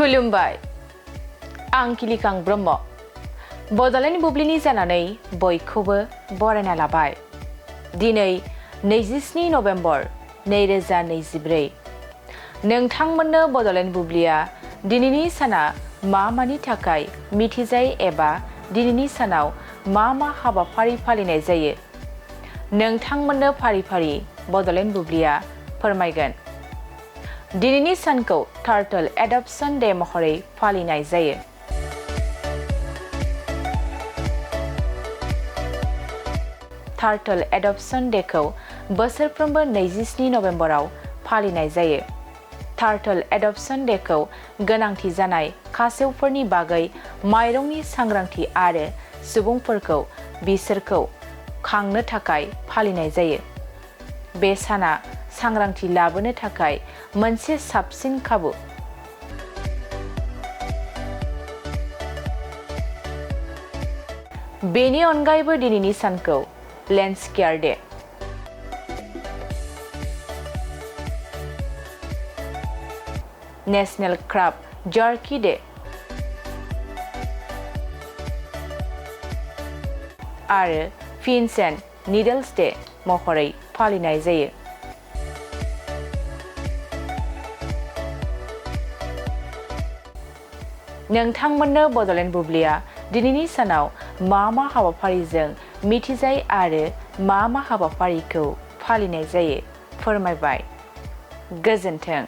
खुलुमबाय आं किलिकां ब्रह्म बड'लेण्ड बुब्लिनि जानानै बयखौबो बरायना लाबाय दिनै 27 नभेम्बर 2024 नोंथांमोननो बड'लेण्ड बुब्लिया दिनैनि साना मानि थाखाय मिथिजायो एबा दिनैनि सानाव मा हाबाफारि फालिनाय जायो नोंथांमोननो फारि फारि बड'लेण्ड बुब्लिया फोरमायगोन दिनैनि सानखौ टार्टल एडप्शन डे महरै फालिनाय जायो टार्टल एडप्शन डेखौ बोसोरफ्रोमबो 27 नभेम्बराव फालिनाय जायो टार्टल एडप्शन डेखौ गोनांथि जानाय खासेवफोरनि बागै माइरंनि सांग्रांथि आरो सुबुंफोरखौ बिसोरखौ खांनो थाखाय फालिनाय जायो बे साना सांग्रांथि लाबोनो थाखाय मोनसे साबसिन खाबु बेनि अनगायैबो दिनैनि सानखौ लेन्डस्केयार डे नेशनेल क्राफ्ट जार्की डे आरो पिन्स एन्ड निडल्स डे महरै फालिनाय जायो नोंथांमोननो बड'लेण्ड बुब्लिया दिनैनि सानाव मा हाबाफारिजों मिथिजायो आरो मा हाबाफारिखौ फालिनाय जायो फोरमायबाय गोजोन्थों